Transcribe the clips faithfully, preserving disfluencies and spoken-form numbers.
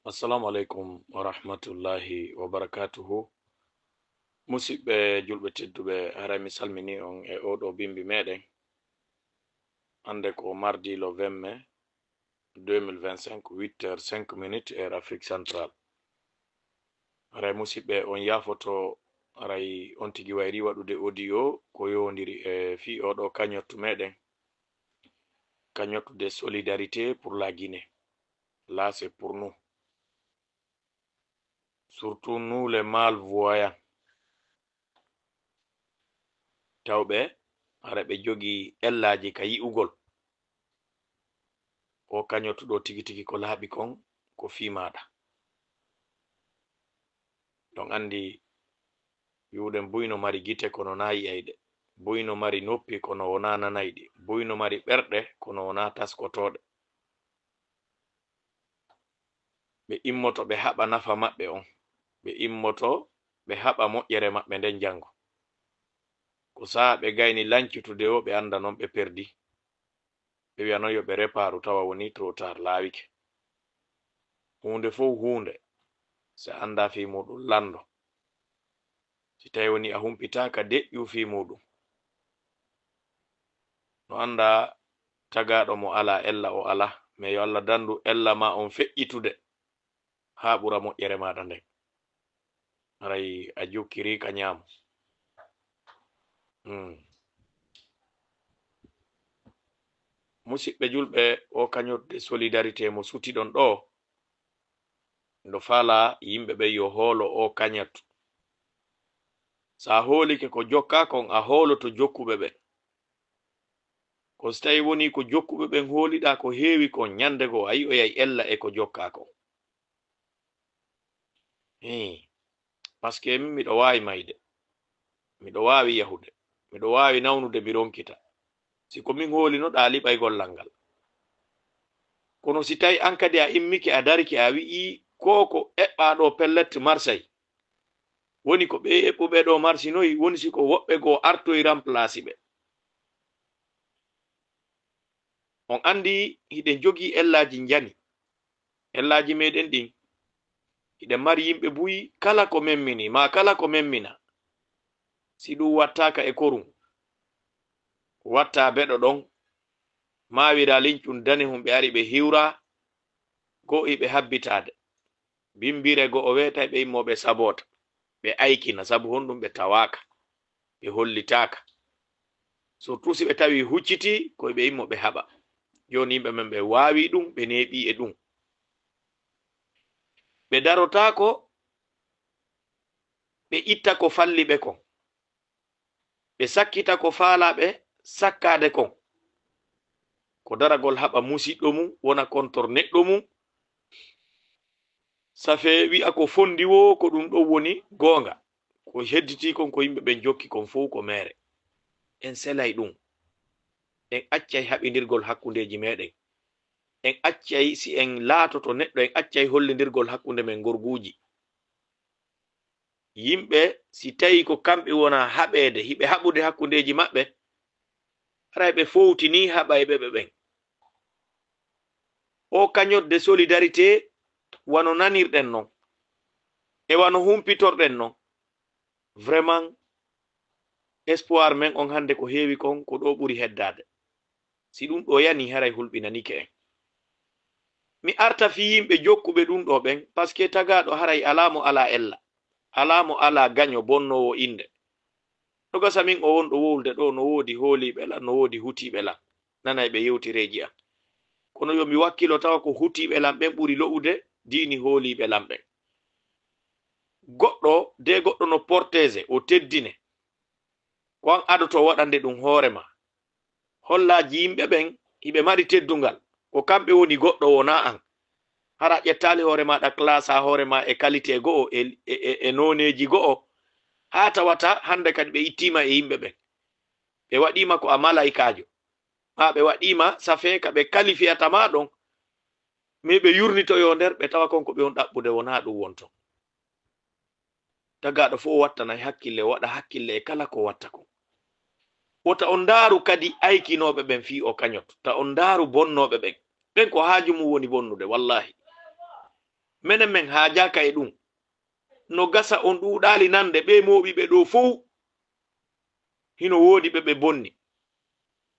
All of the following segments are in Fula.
Assalamu aleykum wa rahmatullahi wa barakatuhu. Musidɓe julɓe tedduɓe, haray mi salmini on e oɗo bimbi meɗen. Hande ko mardi le vingt mai deux mille vingt-cinq, huit heures cinq minutes, heure Afrique centrale. Haray musidɓe, on yaafoto, haray on tigi wayri waɗude audio ko yowondiri e fii oɗo cagnotte meɗen, cagnotte de solidarité pour la Guinée. Là, c'est pour nous. Surtout nous les malvoyants. Tawɓe, hara ɓe jogii ellaaji ka yi'ugol. O cagnotte ɗo tigi tigi ko laaɓi kon, ko fii maaɗa. Ɗon anndi wi'uɗen buy no mari gite kono naa yi'ayɗe. Buy no mari noppi kono wonaa nanayɗi. Buy no mari ɓerɗe kono wonaa taskotooɗe. Ɓe immoto ɓe haɓa nafa maɓɓe on. Ɓe immoto ɓe haɓa moƴƴere maɓɓe nden janngo. Ko sa'a ɓe gayni lancutude o, ɓe annda non ɓe perdi. Ɓe wi'a non yo ɓe reparu, tawa woni trop tard, laawike. Huunde fow huunde, si a anndaa fii muuɗum, lanndo. Si tawi woni a humpitaaka, deƴƴu fii muuɗum. No anndaa tagaaɗo mo alaa ella o alaa, mais yo Alla danndu ella ma on feƴƴitude haa ɓura moƴƴere maaɗa nden. Haray a jokkiri ka ñaamo. Hmm. Musidɓe julɓe, o cagnotte de solidarité mo sutiɗon ɗo, ndo faalaa yimɓe ɓen yo hoolo o cagnotte. Si a hoolike ko jokkaa kon, a hooloto jokkuɓe ɓen. Ko si tawi woni ko jokkuɓe ɓen hooliɗaa ko heewi kon, ñande goo a yi'oyay ella e ko jokkaa kon. Hii. Parce que min miɗo waawi mayde. Miɗo waawi yahude. Miɗo waawi nawnude, mi ronkita. Si ko min hoolino, ɗa liɓay gollal ngal. Kono si tawi an kadi a immike, a darike, a wi'i ko ko eɓɓaa ɗo pellet marsay. Woni ko ɓe eɓɓuɓe ɗo marsinoyi, woni si ko woɓɓe goo artoyi remplace ɓe. On anndi hiɗen jogii ellaaji njani. Ellaaji meɗen ɗin, hiɗen mari yimɓe buy kala ko memmini, maa kala ko memmina. Si ɗum wattaaka e korum, watta beɗo ɗon, maawira lincum danehum, ɓe ari ɓe hiwra, goo hiɓe habbitaade. Bimbire go'o weetay ɓe immo ɓe saboota, ɓe aykina, sabu honɗum ɓe tawaaka, ɓe hollitaaka. Surtout si ɓe tawi hucciti, ko ɓe immo ɓe haɓa. Jooni yimɓe men ɓe waawi ɗum, ɓe neeɓi e ɗum. Ɓe darotaako, ɓe itta ko falli ɓe kon. Ɓe sakkita ko faalaa ɓe sakkaade kon. Ko daragol haɓa musiɗɗo mum, wona kontor neɗɗo mum. Safee wi'a ko fondi woo, ko ɗum ɗon woni goonga. Ko hedditii kon, ko yimɓe ɓen jokki kon fow ko meere. En selay ɗum. En accay haɓindirgol hakkundeeji meɗen. En accay, si en laatoto neɗɗo, en accay hollindirgol hakkunde men ngorguuji. Yimɓe, si tawi ko kamɓe wona haɓeede, hiɓe haɓude hakkundeeji maɓɓe, haray ɓe fowtinii haɓayɓe ɓe ɓen. O cagnotte de solidarité, wano nanirɗen non, e wano humpitorɗen non, vraiment, espoir men on hannde ko heewi kon, ko ɗo ɓuri heddaade. Si ɗum ɗo yanii, haray hulɓinanike en. Mi arta fii yimɓe jokkuɓe ɗum ɗo ɓen, parce que tagaaɗo haray alaa mo alaa ella, alaa mo alaa gaño bonnoowo innde. No gasa min o wonɗo wowlude ɗo, no woodi hooliiɓe lan, no woodi hutiiɓe lan, nanay ɓe yewtereeji an. Kono yo mi wakkilo tawa ko hutiiɓe lan ɓen ɓuri lo'ude diini hooliiɓe lan ɓen. Goɗɗo, de goɗɗo no porteze, o teddine. Ko an adoto waɗande ɗum hoore ma. Hollaaji yimɓe ɓen, hiɓe mari teddungal. Ko kamɓe woni goɗɗo, wonaa an. Hara a ƴettaali hoore maaɗa, classa hoore ma e qualité go'o, e, e, e, e nooneeji go'o, haa tawata hannde kadi ɓe ittiima e yimɓe ɓen. Ɓe waɗiima ko a malaykaajo. Maa ɓe waɗiima safee ka ɓe kalifiyata ma ɗon. Mais ɓe yurnitoyoo nder, ɓe tawa kon ko ɓe on ɗaɓɓude, wonaa ɗum wonto. Tagaaɗo fof wattanay hakkille, o waɗa hakkille e kala ko watta kon. Wota on ndaaru kadi aykinooɓe ɓen fii o kañoto. Ta on ndaaru bonnooɓe ɓen. Ɓen ko haaju mum woni bonnude, wallaahi. Menen men haajaaka e ɗum. No gasa on ɗuuɗaali nande ɓee mooɓiiɓe ɗoo fow. Hino woodi ɓe ɓe bonni.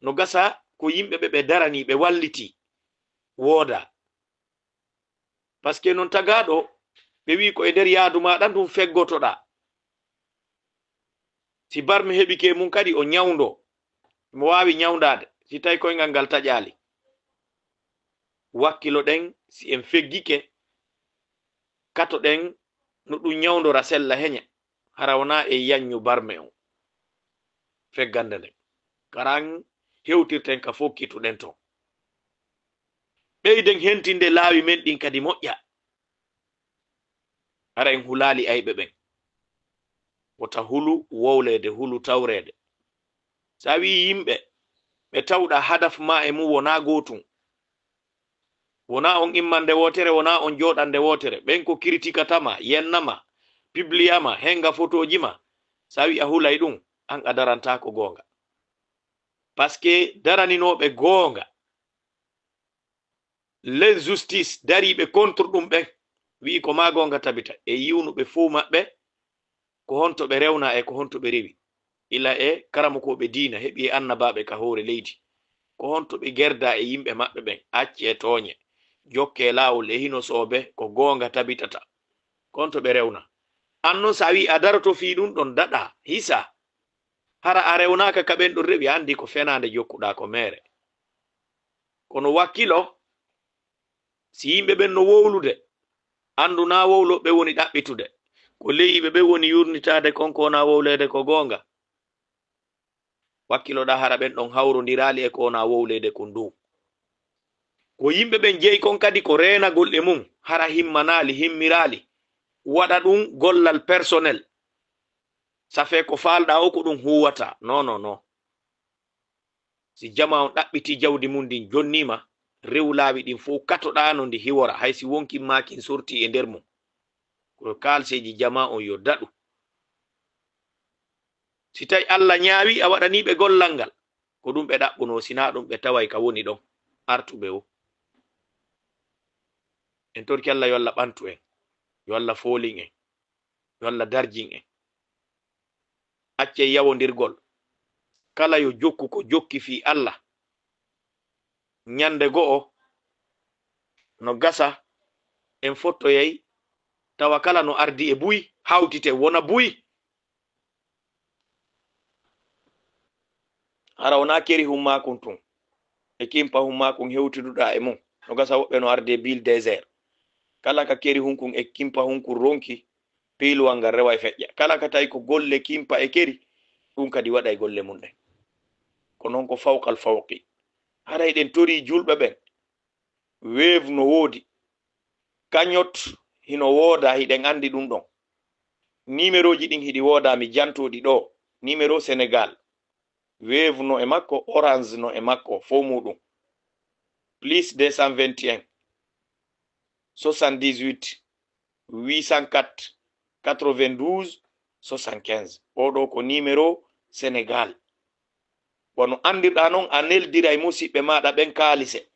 No gasa ko yimɓe ɓe ɓe daranii, ɓe wallitii. Woodaa. Parce que non tagaaɗo, ɓe wi'i ko e nder yaadu maaɗa ndun feggotoɗaa. Si barme heɓike mum kadi o ñawndo, mo waawi ñawndaade, si tawi koyngal ngal taƴaali. Wakkiloɗen, si en feggike, katoɗen no ɗum ñawndora sella heña, hara wonaa e yaññu barme on. Feggande nden. Karan hewtirten ka fokkituɗen ton. Ɓeyden hentinde laawi men ɗin kadi moƴƴa. Hara en hulaali ayɓe ɓen. Wota hulu wowleede, hulu tawreede. Sa wi'i yimɓe ɓe tawɗa hadaf ma e mum wonaa gootun. Wonaa on immande wootere, wonaa on jooɗande wootere. Ɓen ko kiritikata ma, yenna ma, pibliya ma, henga fotooji ma. Sa wi'i a hulay ɗum, an a darantaako goonga. Parce que daraninooɓe goonga, l'injustice, dariiɓe contre ɗum ɓen, wi'i ko maa goonga tabita, e yi'unuɓe fow maɓɓe, ko honto ɓe rewnaa e ko honto ɓe rewi. Ila e karamokooɓe diina heɓi e annabaaɓe ka hoore leydi. Ko honto ɓe gerdaa e yimɓe maɓɓe ɓen, accee tooñe, jokkee laawol e hino soobe, ko goonga tabitata. Ko honto ɓe rewnaa. An non, so a wi'i a daroto fii ɗum ɗon, daɗaa, hisaa. Hara a rewnaaka ka ɓen ɗon rewi, a anndi ko fenaande jokkuɗaa ko meere. Kono wakkilo, si yimɓe ɓen no wowlude, anndu naa wowlooɓe woni ɗaɓɓitude. Ko leyiɓe ɓen woni yurnitaade kon ko wonaa wowleede ko goonga. Wakkiloɗaa hara ɓen ɗon hawrondiraali e ko wonaa wowleede kon dow. Ko yimɓe ɓen jeyi kon kadi ko reenagol e mum, hara himmanaali, himmiraali. Waɗa ɗum gollal personnel. Ça fait ko faalɗaa o ko ɗum huuwata. Non, non, non. Si jamaa on ɗaɓɓitii jawdi mum ndin, jonniima, rew laawi ɗin fow katoɗaa no ndi hiwora, hay si wonkin maakin sortii e nder mum. Ko kaalseeji jamaa on yo daɗu. Si tawi Alla ñaawi a waɗanii ɓe gollal ngal, ko ɗum ɓe ɗaɓɓunoo, si naa ɗum ɓe taway ka woni ɗon, artuɓe o. En torki Alla yo Alla ɓantu en, yo Alla foolin en, yo Alla darjin en. Accee yawondirgol. Kala yo jokku ko jokki fii Alla. Ñande go'o no gasa en fottoyay tawa kala no ardi e buy, hawtite wona buy. Hara wonaa keri hummaakun tun e kimpa hummaakun hewtiduɗaa e mum. No gasa woɓɓe no ardi e bil désert. Kala ka keri hunkun e kimpa hunkun ronki, piiluwal ngal rewa e feƴƴa. Kala ka tawi ko golle kimpa e keri, ɗum kadi waɗa e golle mum ɗen. Ko non ko fawqal fawqi. Hara hiɗen torii julɓe ɓen. Wave no woodi. Cagnotte hino wooda, hiɗen anndi ɗum ɗon. Nimerooji ɗin hiɗi wooda, mi jantoo ɗi ɗoo. Nimero Senegal. Wave no e makko, Orange no e makko, fow muuɗum. Plus deux cent vingt et un, soixante-dix-huit, huit cent quatre, quatre-vingt-douze, soixante-quinze. Oo ɗoo ko nimeroo Senegal. Wano anndirɗaa non, a neldiray musiɓɓe maaɗa ɓen kaalise.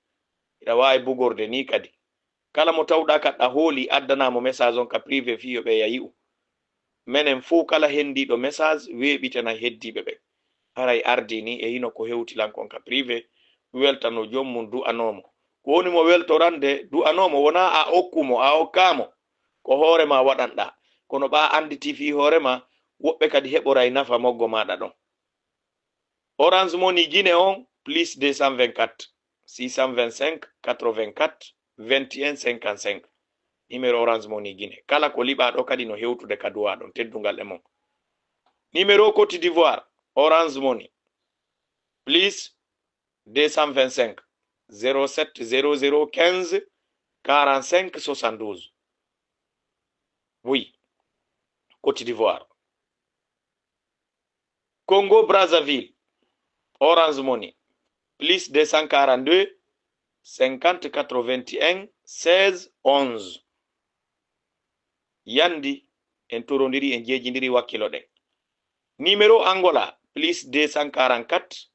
Hiɗa waawi bugorde nii kadi. Kala mo tawɗaa kaɗɗa hoolii, addanaa mo message on ka privé fii yo ɓeya yi'u. Menen fow kala henndiiɗo message weeɓitana heddiiɓe ɓen. Haray ardii nii e hino ko hewti lan kon ka privé, weltanoo joom mum, du'anoo mo. Ko woni mo weltorande, du'anoo mo, wonaa a okku mo, a okkaa mo. Ko hoore maa waɗanɗaa. Kono ɓaa annditii fii hoore maa, woɓɓe kadi heɓoray nafa moggo maaɗa ɗon. Orange Money Guinée on, plus deux cent vingt-quatre, six cent vingt-cinq, quatre-vingt-quatre, vingt et un, cinquante-cinq. Numéro Orange Money Guinée. Kala ko liɓaa ɗoo kadi no hewtude ka duwaa ɗon, teddungal e mon. Numéro Côte d'Ivoire, Orange Money, plus deux cent vingt-cinq, zéro sept, zéro zéro quinze, quarante-cinq, soixante-douze. Oui, Côte d'Ivoire. Congo Brazzaville, Orange Money, plus deux cent quarante-deux, cinquante, quatre-vingt-un, seize, onze. Yandi, en torondirii, en jeejindirii, wakkiloɗen. Numéro Angola, plus deux cent quarante-quatre,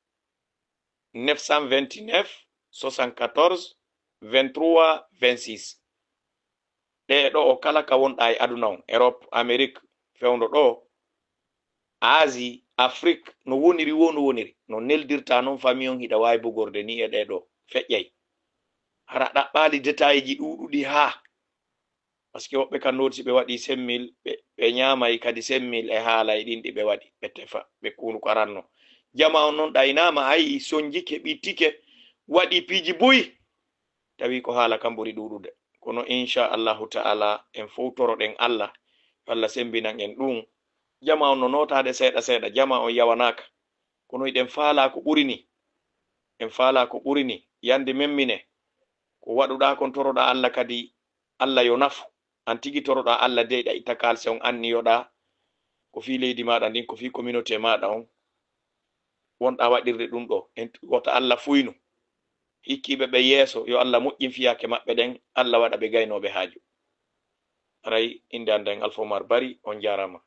neuf cent vingt-neuf, soixante-quatorze, vingt-trois, vingt-six. ɗe ɗo o kala ka wonɗa e aduna on, Europe, Amérique, fewndo ɗo, Asie, Afrique, no woniri wo no woniri, no neldirta non famille on hiɗa waawi bugorde ni e ɗe ɗo feƴƴay. Hara ɗaɓɓaali détail ji ɗuuɗuɗi haa. Parce que woɓɓe kan noon si ɓe waɗi cinq mille, ɓe, ɓe ñaamay kadi cinq mille e haala e ɗin ɗi ɓe waɗi, ɓe tefa, ɓe kunu ko aranno. Jama on noon ɗaynaama, ayi, sonjike, ɓittike, waɗi piiji buy. Tawi ko haala kan ɓuri ɗuuɗude. Kono inchallahu ta'ala, en fow toroɗen Allah, yo Allah sembinan en ɗum. Jama on no nootaade seeɗa seeɗa, jama on yawanaaka. Kono hiɗen faalaa ko ɓuri ni. En faalaa ko ɓuri ni. Yande memmine, ko waɗuɗaa kon toroɗaa Allah kadi, Allah yo nafu. An tigi toroɗaa Allah dey ɗa itta kaalse on anniyoɗaa ko fii leydi maaɗa ndin, ko fii communauté maaɗa on. Wonɗaa waɗirde ɗum ɗo. En wota Allah fuynu. Hikkiiɓe ɓe yeeso, yo Allah moƴƴin fiyaake maɓɓe ɗen, Allah waɗa ɓe gaynooɓe haaju. Aray, innde an ɗen Alfa Omar Bari, on jaaraama.